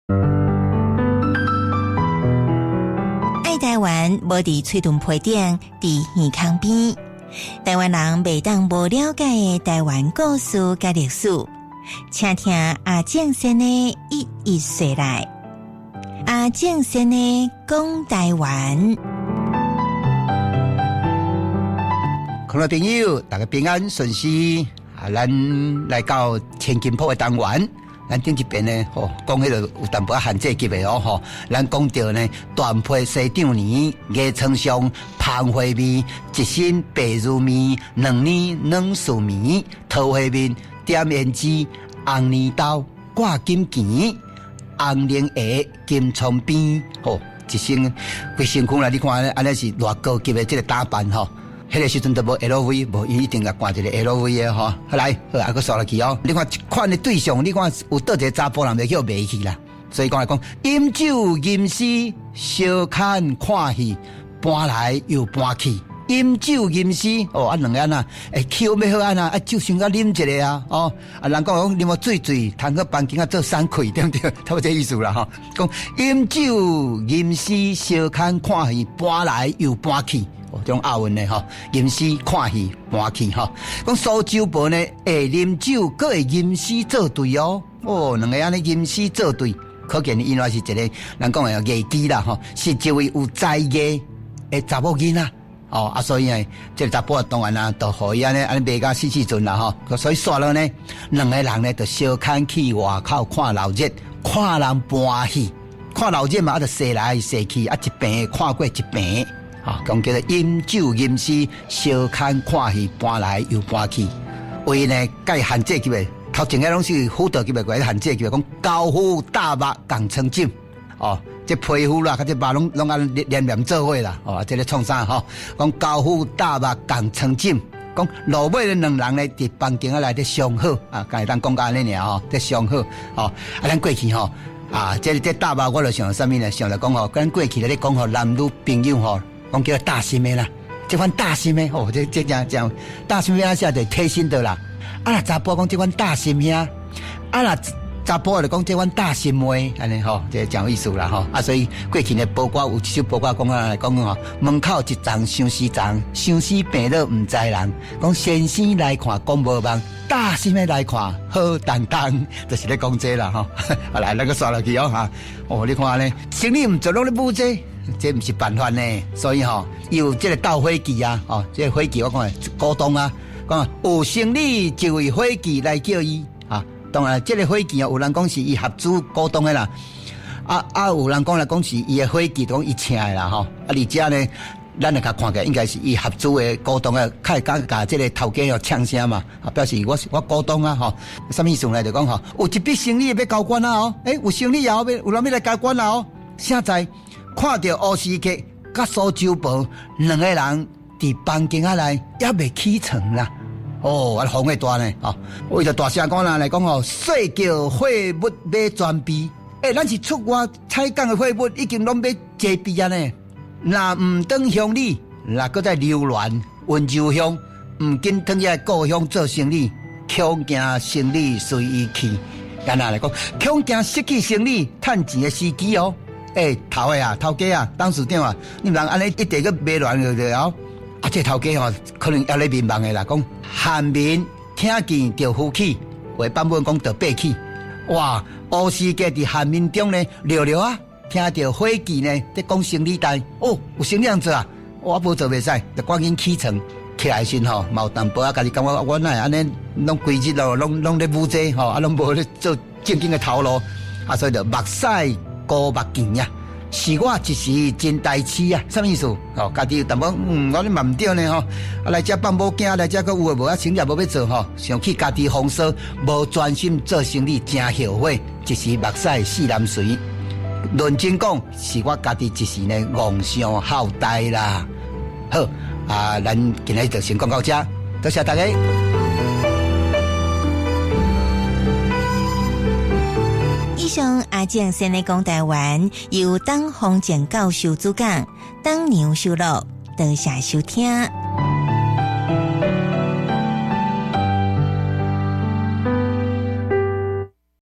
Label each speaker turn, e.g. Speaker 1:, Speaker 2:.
Speaker 1: 愛台灣無佇喙唇皮頂，佇耳孔邊。台灣人袂當無了解的台灣故事佮歷史，請聽阿正先的一一說來。阿正先的講台灣。
Speaker 2: 各位朋友，大家平安順遂。啊，咱來到千金鋪的單元。咱頂一遍呢，吼，講彼个有淡薄仔限制級的哦，吼。咱講著呢，斷皮西丈年，牙床上芳花味，一身白如面，兩年軟素棉，桃花面，點胭脂，紅年刀，掛金錢，紅蓮葉，金窗邊，吼，一身規身軀來，你看按呢是偌高級的這个打扮吼。彼个時陣都無 LV，無伊一定共掛一个 LV 的吼。來，好，啊，閣煞落去哦。你看這款的對象，你看有佗一个查埔人袂去予賣去啦。所以講來講，飲酒吟詩，相牽看戲，搬來又搬去。飲酒吟詩，哦，啊兩个按怎？欸，氣氛欲好按怎？啊，酒先佮啉一下啊，哦，啊，人講講啉予醉醉，通去房間仔做散氣，對毋對？差不多這意思啦，吼。講飲酒吟詩，相牽看戲，搬來又搬去。哦，這種押韻的吼，吟詩看戲搬去吼。講蘇州婆呢，會啉酒，閣會吟詩作對哦。哦，兩个按呢吟詩作對，可見伊原來是一个人講的藝妓啦吼，是一位有才藝的查某囡仔。哦，啊，所以呢，這个查埔當然啊，就予伊按呢按呢賣甲死死陣啦吼。所以煞落呢，兩个人呢，就相牽去外口看鬧熱，看人搬戲，看鬧熱嘛，啊，就踅來踅去，啊，一坪看過一坪。啊，講叫做飲酒吟詩，相牽看戲，搬來又搬去。為呢，佮限制級的，頭前个攏是輔導級的，過來限制級的，講高夫大肉仝床枕。哦，這皮膚啦，佮這肉攏攏按連連做伙啦。哦，這个創啥吼？講高夫大肉仝床枕，講落尾的兩人呢，佇房間仔內底相好啊，敢會當講到按呢爾吼，佇相好。哦，啊，咱過去吼，啊，這這大肉我就想啥物呢？想來講吼，咱過去咧講吼，男女朋友吼。講叫做搭心的啦，這款搭心的哦，這這誠誠搭心兄寫就貼心的啦。啊，若查埔講這款搭心兄，啊若查埔就講這款搭心妹，按呢吼，這誠有意思啦吼。啊，所以過去的報歌有一首報歌講啊，講吼，門口一叢相思叢，相思病了毋知人。講先生來看講無夢，搭心的來看好當當，就是咧講這啦吼。啊來，咱閣煞落去哦哈。哦，你看呢，生理毋做攏咧舞這。這毋是辦法呢，所以吼，有這個鬥伙計啊，哦，這個伙計我講的股東啊，講有生理一位伙計來叫伊啊，當然這個伙計啊，有人講是伊合資股東的啦，啊啊，有人講來講是伊的伙計，講伊請的啦吼，啊，而且呢，咱來較看起來應該是伊合資的股東啊，較會敢共這個頭家哦嗆聲嘛，啊，表示我是我股東啊，吼，啥物意思呢？就講吼，有一筆生意欲交關啊，哦，欸，有生意啊，欲有人欲來交關啊，哦，現在。看著烏絲客佮蘇州婆兩個人佇房間仔內猶未起床啦，哦，啊風會大呢，哦，為著大聲講啦來講吼，細叫貨物買全備，欸，咱是出外採港的貨物已經攏欲齊備啊呢，若毋轉鄉里，若閣再流連溫州鄉，毋緊轉去故鄉做生意，恐驚生意隨伊去。簡單來講，恐驚失去生意趁錢的時機哦。欸，頭的啊，頭家啊，董事長啊，你毋通按呢一直閣賣亂就對哦。啊，這頭家吼，可能猶咧眠夢的啦，講寒眠聽見著呼起，有的版本講著爬起。哇，烏絲家佇寒眠中呢，尿尿啊，聽著伙計呢，佇講生理代，哦，有生理通做啊，我無做袂使，就趕緊起床。起來時吼，嘛有淡薄仔家己感覺我哪會按呢，攏規日咯，攏攏咧舞這吼，啊，攏無咧做正經的頭路，啊，所以就目屎。糊目鏡啊，是我一時真呆痴啊，啥物意思？哦，家己有淡薄，嗯，我咧嘛毋對呢吼，啊來遮放某囝，來遮閣有的無啊，生意也無欲做吼，想起家己風騷，無專心做生意，誠後悔，一時目屎四南隨。論真講，是我家己一時呢戇想好呆啦。好，啊，咱今日就先講到這，多謝大家。
Speaker 1: 以上阿正先的講台灣，由董宏正教授主講，董娘收錄，多謝收聽。